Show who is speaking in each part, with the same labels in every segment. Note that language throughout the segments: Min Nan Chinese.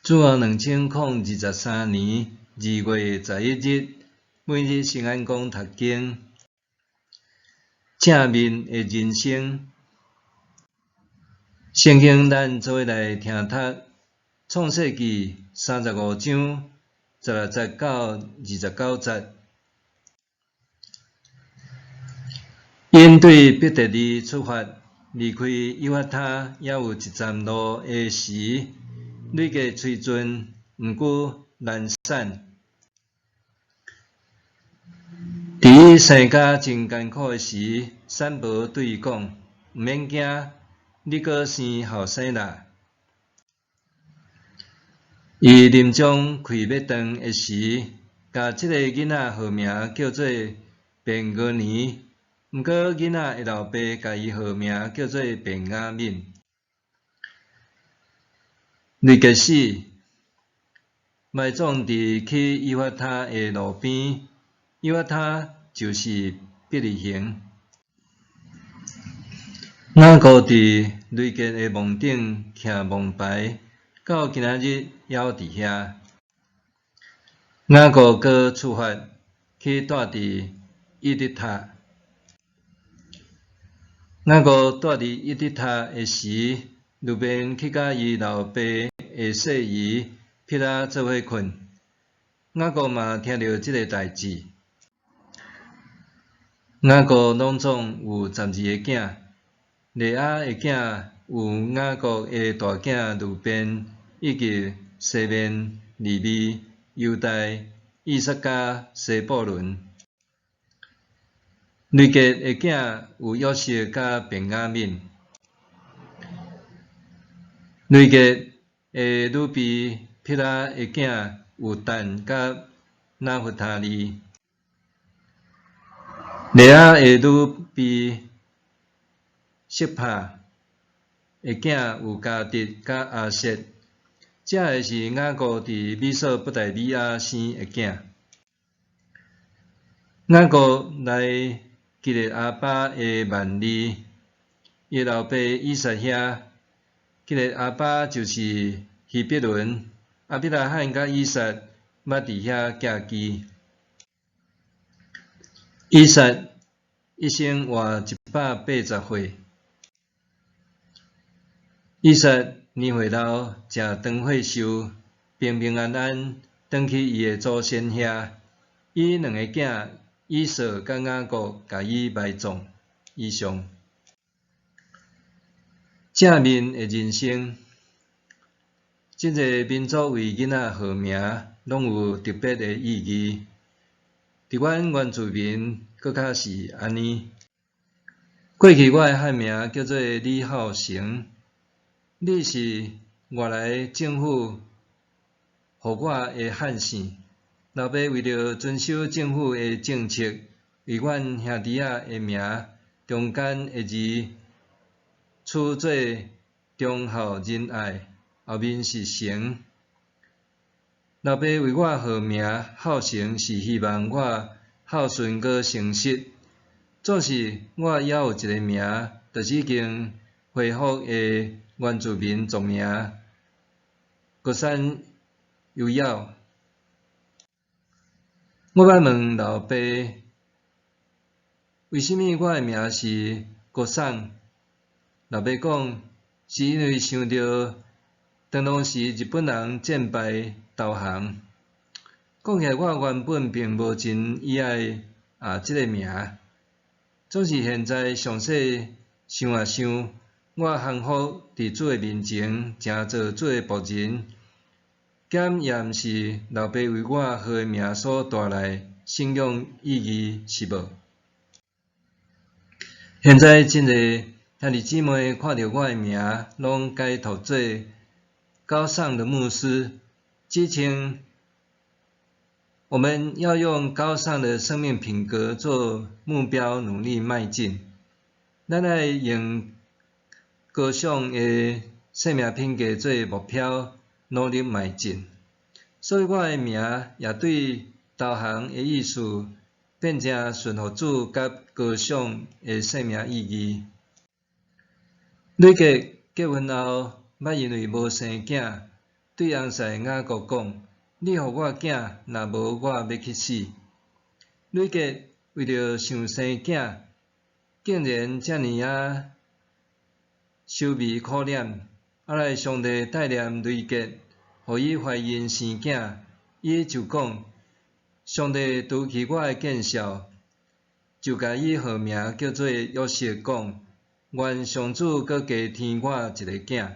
Speaker 1: 主後2023年2月11日，每日聖安講讀經，正面的人生。聖經咱做伙來聽讀創世記35章16節到29節。𪜶對伯特利出發，離開以法他猶有一站路的時，呂格催盡，毋過難產。佇伊生甲真艱苦的時，產婆對伊講：毋免驚，你閣生後生啦。伊臨終氣欲斷的時，共這个囡仔號名叫做便俄尼，毋過囡仔的老爸共伊號名叫做便雅憫。呂格死，埋葬佇去以法他的路邊，以法他就是伯利恆。雅各佇呂格的墓頂徛墓牌，到今仔日猶佇遐。雅各閣出發去蹛佇以得塔。雅各蹛佇以得塔的時，流便去佮伊老爸的細姨彼拉做伙睏。雅各嘛聽著這个代誌。雅各攏總有12個囝，利亞的囝有雅各的大囝流便，以及西緬、利未、猶大、以薩迦、西布倫。呂格的囝有約瑟佮便雅憫。呂格的女婢彼拉的囝有但佮拿弗他利。利亞的女婢悉帕的囝有迦得佮亞設。這个是雅各佇美索不達米亞生的囝。雅各來基列亞巴的幔利，伊老爸以撒遐。基列亞巴就是希伯崙，亞伯拉罕佮以撒捌佇遐寄居。以撒一生活180歲。以撒年歲老，食長歲壽，平平安安轉去伊的祖先遐。伊兩個囝以掃佮雅各共伊埋葬。以上。正面的人生，真濟民族為囡仔號名，攏有特別的意義。佇阮原住民，閣較是按呢。過去我的漢名叫做李浩成，李是外來政府予我的漢姓。老爸為著遵守政府的政策，為阮兄弟仔的名中間的字取做忠孝仁愛，後面是成。老爸為我號名孝成，是希望我孝順閣誠實。總是我猶有一个名，就是已經恢復的原住民族名高山優耀。我捌問老爸，為啥物我的名是高桑？老爸講，是因為想著當時日本人戰敗投降。講起來，我原本並無真喜愛這个名，總是現在詳細想啊想，我降服佇主的面前，成做主的僕人，檢驗是老爸為我號的名所帶來信仰意義是無？現在真濟兄弟姊妹看著我的名，攏改讀做高尚的牧師，指稱我們要用高尚的生命品格做目標，努力邁進。咱愛用高尚的生命品格做目標，努力邁進。所以我的名也對投降的意思變成順服主佮高尚的生命意義。呂格結婚後，捌因為無生囝，對翁婿雅各講：你予我囝，若無我欲去死。呂結為著想生囝，竟然遮爾仔愁眉苦臉。後來上帝帶念呂結，予伊懷孕生囝，伊就講：上帝除去我的見笑，就共伊號名叫做約瑟，講：願上主閣加添我一个囝。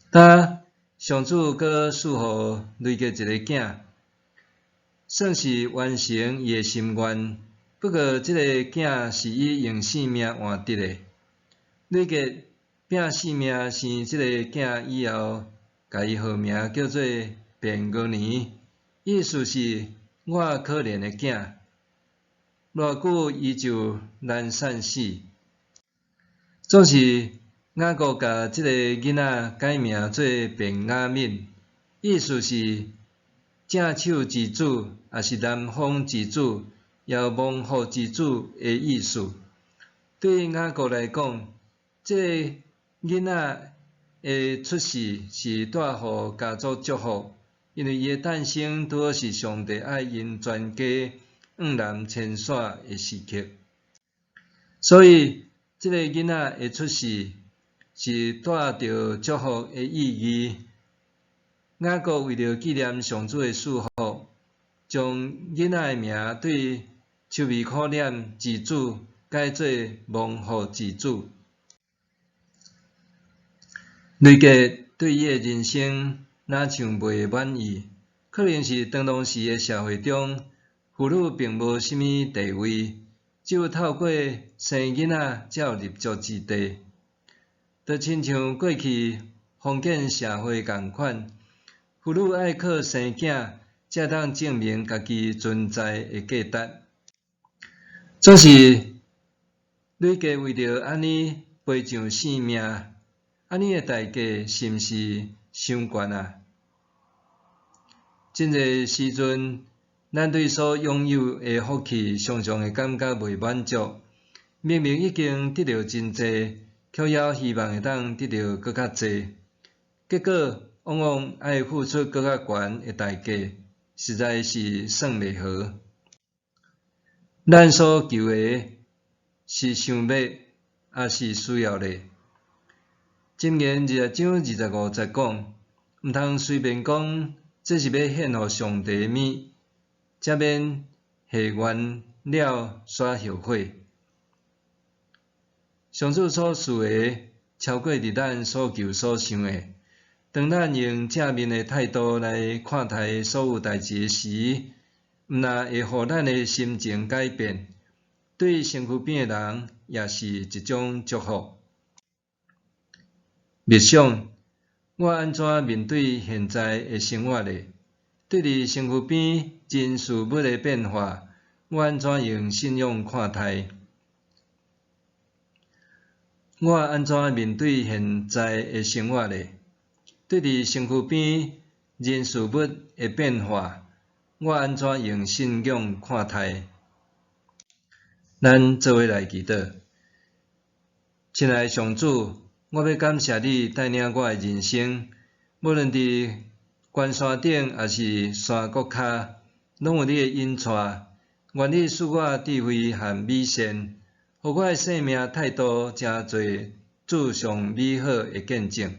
Speaker 1: 當上主閣賜予呂結一个囝，算是完成伊的心願。不過，這个囝是伊用性命換得的。呂結拚性命生這个囝以後，共伊號名叫做便俄尼，意思是我可憐的囝。偌久伊就難產死。總是雅各共這个囡仔改名做便雅憫，意思是正手之子，抑是南方之子，抑蒙福之子的意思。對雅各來講，這个囡仔的出世是帶予家族祝福，因為伊的誕生拄好是上帝愛𪜶全家往南遷徙的時刻，所以這个囡仔的出世是帶著祝福的意義。雅各為著紀念上主的賜福，將囡仔的名對愁眉苦臉之子改做蒙福之子。呂結對伊的人生若像袂滿意，可能是當當時的社會中，婦女並無啥物地位，只有透過生囡仔才有立足之地。就親像過去封建社會仝款，婦女愛靠生囝才會當證明家己存在的價值。總是呂結為著按呢賠上性命，按呢的代價是毋是傷懸啊？真濟時陣，咱對所擁有的福氣常常會感覺袂滿足。明明已經得著真濟，卻猶希望會當得著閣較濟，結果往往愛付出閣較懸的代價，實在是算袂和。咱所求的是想欲，抑是需要咧？箴言20章25節講，毋通隨便講，這是欲獻予上帝的物，才免下願了煞後悔。上主所賜的，超過佇咱所求所想的。當咱用正面的態度來看待所有代誌時，毋但會予咱的心情改變，對身軀邊的人也是一種祝福。默想，我按怎面對現在的生活呢？對佇身軀邊人事物的變化，我按怎用信仰看待？我按怎面對現在的生活呢？對佇身軀邊人事物的變化，我按怎用信仰看待？咱做伙來祈禱。親愛的上主，我欲感謝你帶領我的人生，無論佇懸山頂抑是山谷跤，攏有你的引帶。願你賜我智慧和美善，予我的生命態度成做主上美好的見證。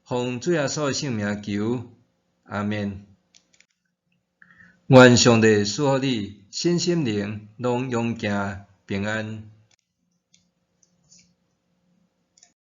Speaker 1: 奉主耶穌的聖名求，阿們。願上帝賜福你，身心靈攏勇健平安。